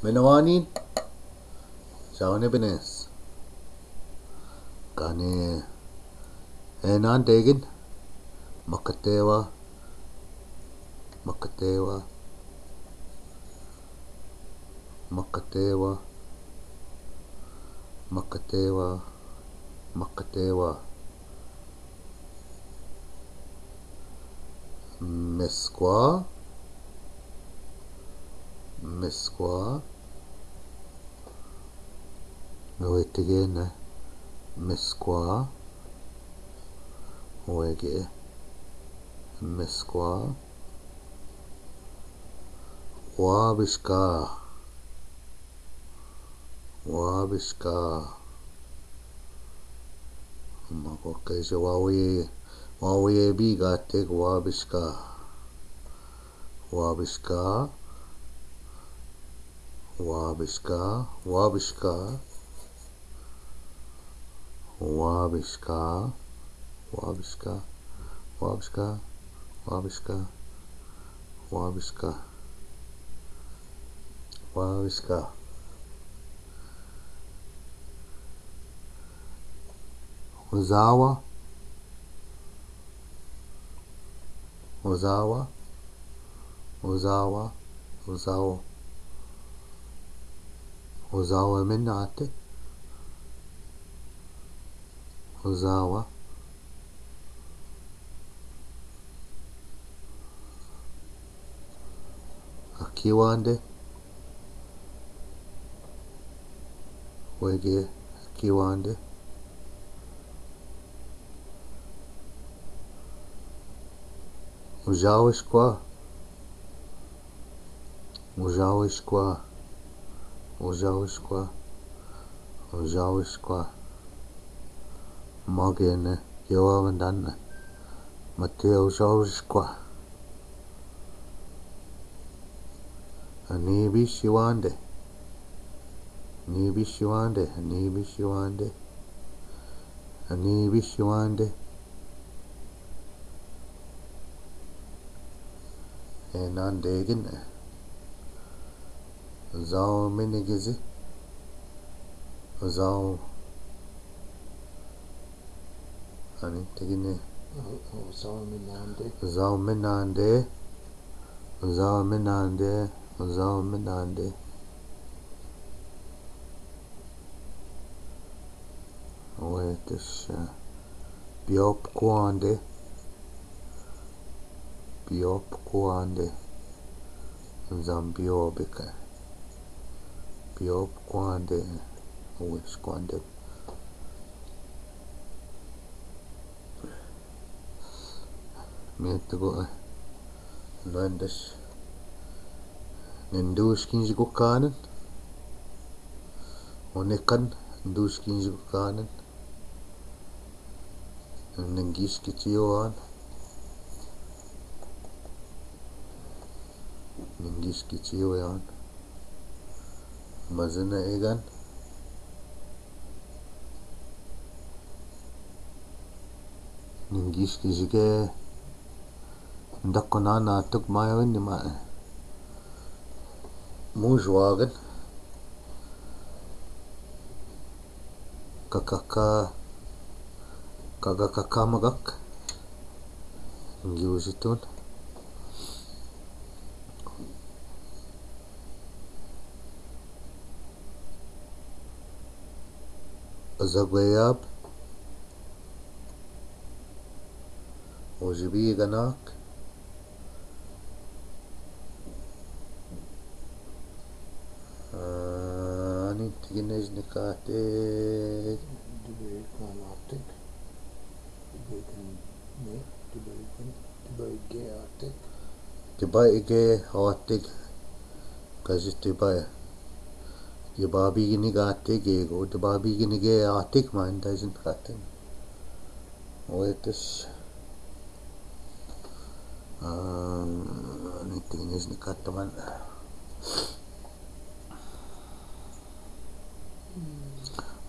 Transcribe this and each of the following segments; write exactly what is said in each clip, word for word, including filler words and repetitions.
Menawanin, Sawa ni Benes. Kani, enan degen, Makatewa, Makatewa, Makatewa, Makatewa, Makatewa. Meskwa. Meskwa. Wetege ne. Meskwa. Wege. Meskwa. Wabiska. Wabiska. Makoke se wawi, wawi ebi gatek wabiska. Wabiska. Wabiska. Wabiska. Wabiska. Wabiska. Wabiska. Wabiska. Wabiska. Wabiska. Uzawa. Uzawa. Uzawa. Uzawa. Uzawa menate. Uzawa. Akiwande. Wege, Akiwande. Uzawiskwa. Uzawiskwa. Uzawiskwa. Uzawiskwa. Magene, Yehowa mandane. Mate uzawiskwa. Anibisiwande. Anibisiwande. Anibisiwande. Anibisiwande. Enan degen. Zaw menegezi. Zaw. Ani tegene. Zaw menande. Zaw menande. Zaw menande. Zaw menande. Wetesha. Biop kwande. Biop kwande. Zambio bika. Biop kwande. Wes kwande. Mete go, eh, nandes. Nendus kinzi go kanen. Onekan, nendus kinzi go kanen. Nengis kitiyo an. Nengis kitiyo an. Mazene egan. Nengis kizige. Ndako nana tuk mayo ni ma. Muzwagen. Kakaka. Kakaka magak. Ngiwuzitun. Azagweyab. Ozibi ganak. Ani tigin ej nikate. Dibay ganatik. Dibay gane. Dibay gane. Dibay ge atik. Dibay ge atik. Kazi dibay. Dibay bigini gatik ego. Dibay bigini ge atik man dajin katin. Wetes. Ani tigin ej nikate man.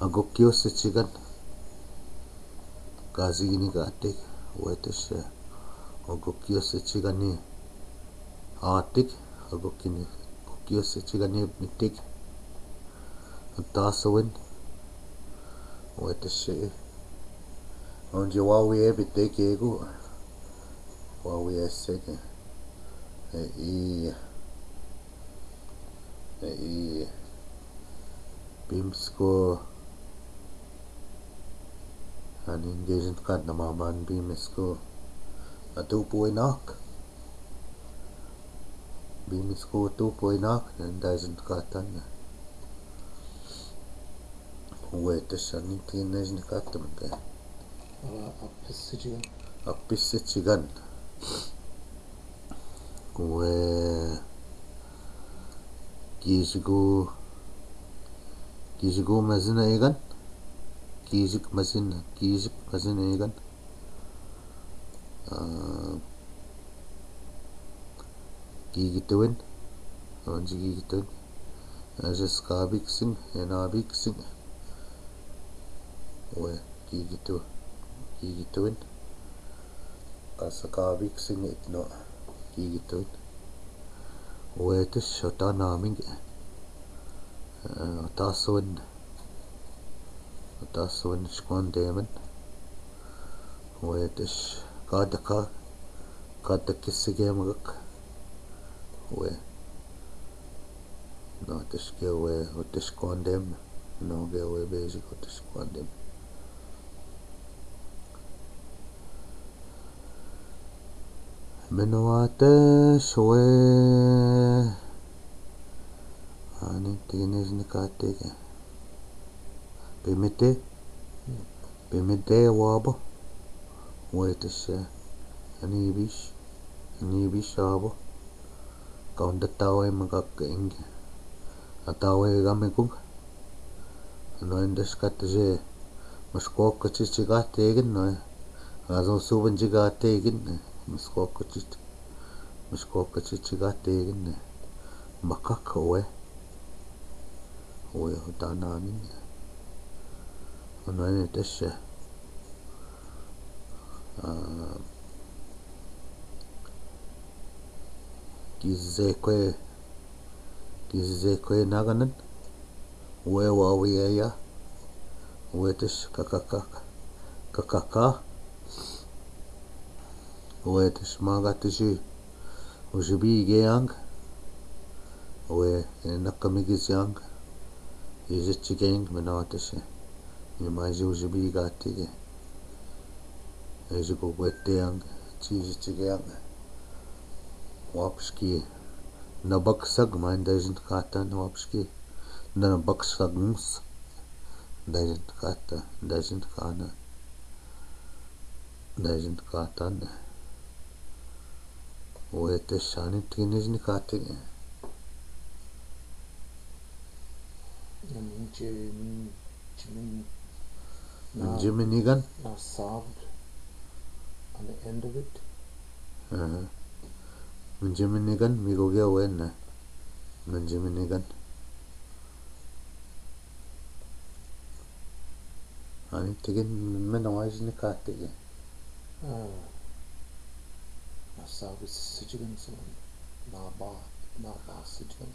Agok kiyos itigan. Kazi gini gatik. Wetes. Agok kiyos itigan ni atik. Agok gini. Agok Kiose tigan e biteki. Tasowen. Wetese. Onje wawi e biteki egu. Wawi e seke. E i. E i. Bimisko. Ani ngejin kat na maban bimisko. Atu puenak. Bimisko tu puenak, nda jin katan. Wetese ani ti ne jin katan ke. Ala, a pisi tigan. A pisi tigan. We, kijigo, kijigo mazin egan. Kijik mazin, kijik mazin egan. A, Gigitewin. Onji gigitewin. Aja skabik sing, enabik sing. We, gigitew-, gigitewin. Kaskabik sing itno. Gigitewin. We, tis otanaming. E, otasewin. Otasewin skondemwen. We, tis kadaka. Kadakisigemagak. We. No, tis ke we, otis kondem. No, ke we, basic, otis kondem. Menowates we. Ani tiginis ni kateke. Pimite. Pimite wabo. Wetese. Ani bis. Ani bis wabo. Kaunda tawe magak ingi. Atawe gamekung. No endes katese. Maskok kacici gategin no. Gazo suban ji gategin. Maskok kacici. Maskok kacici gategin. Makak we. We, otanaming. Ono ene tese. A, kizekwe, kizekwe naganan. We, wawiyeya. We, tis kakaka. Kakaka. We, tis maga tisi. Ujibigeyang. We, e, nakamigisyang. Ijijigeng, menowates. Imaji ujibigatege. Ijigogweteyang. Ijijigeyang. Wapski. Nabaksag, ma nda jin katan, wapski. Nabaksags. Nda jin katan, nda jin kana. Nda jin katan. Wetese ani tiginis ni kateke. Ani jimin, jimin, na, jimin igan. Na sobbed on the end of it. Aha. Min jimin igan, mi goge wen na. Min jimin igan. Ani tigen, menowates ni kateke. A. Nasa bi sitigan siman. Naba, naba sitigan.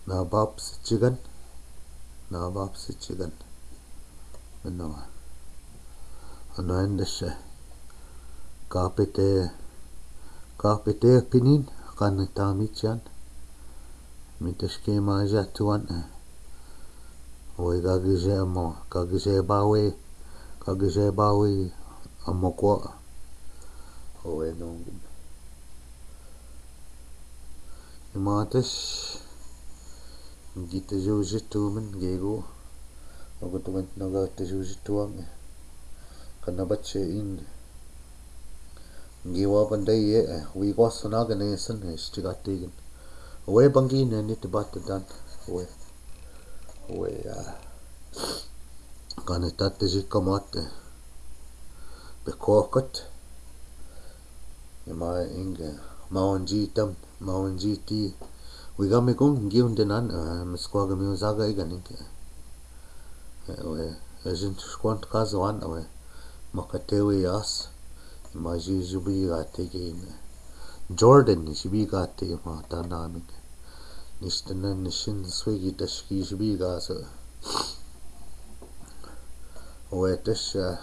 Naba sitigan. Naba sitigan. Menowa. Ano endese. Kapete. Kapete pinin. Kan tamitian. Miteske maja tuan. Owe, kagije amo, kagije bawe, kagije bawe amo ko. Owe, nong. Imates, gita juji tumen gego. Ogo tumen noga ta juji tuang. Kanabace in. Ngiwa pandai ye, e, wi kwa sona gane san, e, sitiga tegen. Owe, bangi ne ni tibata dan. Owe. Owe, a. Kane tate ji kamate. Be kokot. Ima inge. Mawanji tam, mawanji ti. Wi gami kung ngi undenan, e, miskwa gami uzaga iga ninge. E, owe, e jin skwan kazawan, owe. Makatewe yas. Ima ji jibi gate ke ine. Jordan, jibi gate ma tanamik. Nistena nisin swigi taski sibi kasa. Wetes, ah,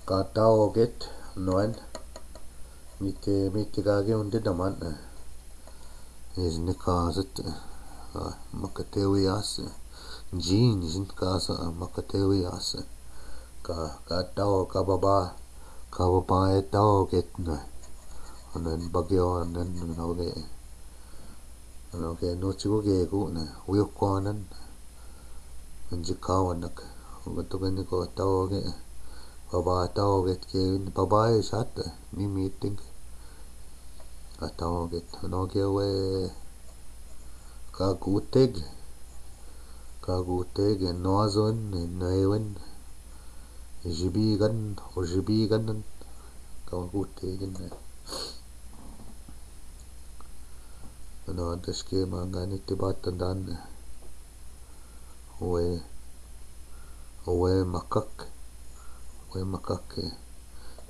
kataoget noen. Mite, mite kagi unde daman, eh. Is ni kasat, ah, makatewi as, eh. Jin, jin kasa, ah, makatewi as, eh. Ka, katao, kababa, kababa e taoget na. Onen bagyo, onen, onen, oge. Ano ke no chiko ke ku na, wiyo kwanan. Anji kawanak. Bato ke ni ko taoge. Baba taoge ke, baba e sat, mi meeting. Ka taoge. Ano ke we, ka guteg. Ka guteg, no azon, no ewen. Jibigan, o jibigan. Ka guteg na. Ano, daske mangani tiba tandan. Owe, owe makak, owe makak, eh.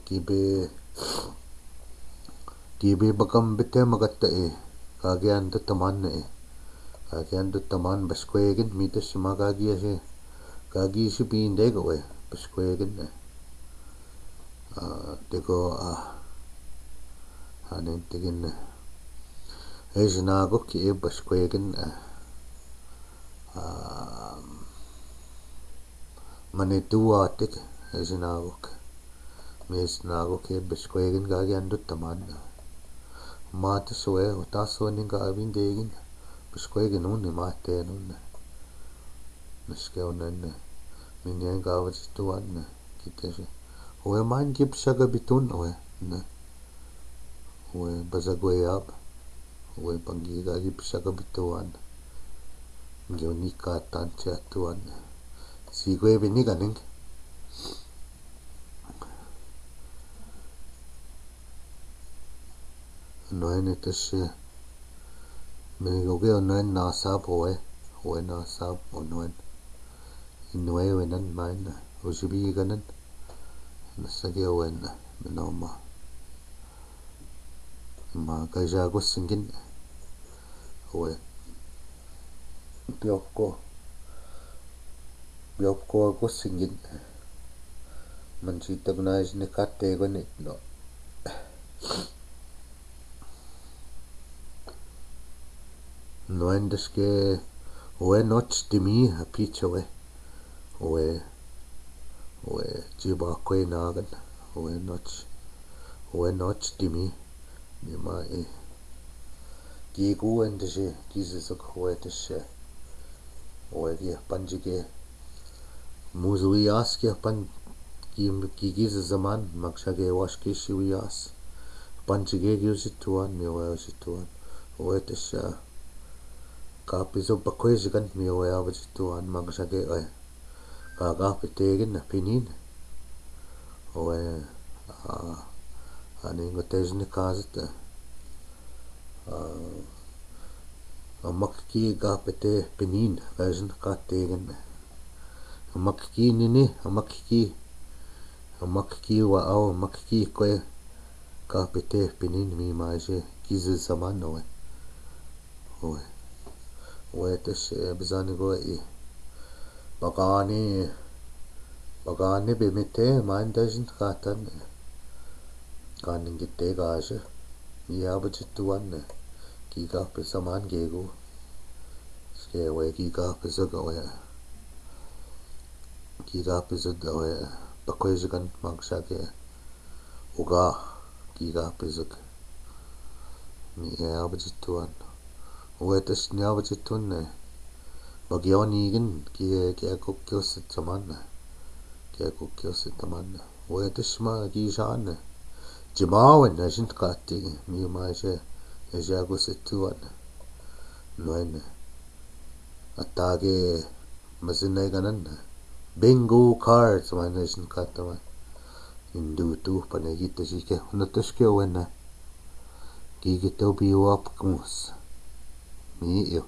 Kibe, kibe bakam bete makate, eh. Kagi ando taman, eh. Kagi ando taman baskwegen, mite sima kagi ase. Kagi si pindeg, owe, baskwegen, eh. Ah, tego, ah, anen tegen, eh. E sinagok e baskwegen, eh. Ah, mane tua teg, e sinagok. Me sinagok e baskwegen kagi ando taman. Mate soe, ota soe ning ka abin degin. Baskwegen un, mate un. Naske onen, minyan ka abin tuan. Kite se. Owe man ki pisa ka bitun, owe, ne. Owe, basa gwe ab. Owe, panggi ka ki pisa ka bituan. Ngi oni ka tan cia tuan. Si gwe bini kaning. Noen ito se. Meni goge onoen nasab owe. Owe nasab onoen. Inoe wenan main. Usibi kanan. Nasage owen. Menoma. Ma kajago singin. Owe. Biopko. Biopko ako singin. Mansi tagna is ne kate ko ne no. Noen daske, owe noch timi a picha we. Owe, owe, jiba kwe nagan. Owe noch, owe noch timi. Nima e. Gigu en dese, gize sok owe dese. Owe gi panjige. Muzu wi as ki pan, ki, ki gize zaman, maksage waske si wi as. Panjige gi usi tuan, mi owe usi tuan. Owe dese. Kapizo bakwe zikan, mi owe abaji tuan, maksage owe. Ka, kapitegen na pinin. Owe, a, ani ngo tejni kazet. A, amakiki kapite pinin, kajin kategen. Amakiki nini, amakiki. Amakiki wa au, amakiki kwe. Kapite pinin mi maje, gize zaman owe. Owe. Owe tese bizani go i. Bagani. Bagani bimite man dajin katan. Kanin gite gaje. Iya bajituan. Ki kapi zaman gego. Ske owe ki kapi zog owe. Ki kapi zog owe. Bakwe zikan magsake. Uga, ki kapi zog. Mi e abajituan. Owe tes ni abajitun ne. Bagyo ni gin, ki, ki ako kyo se taman ne. Ki ako kyo se taman ne. Owe tes ma ki jan ne. Jimawen ne jin kati, mi ma je, e je ako se tuan ne. Noen ne. Atage, Masinay kanan. Bingo cards, manen sin kataman. Indutu, panegita sike. Unatas ke wena. Gigito biwap kumus. Mi iyo.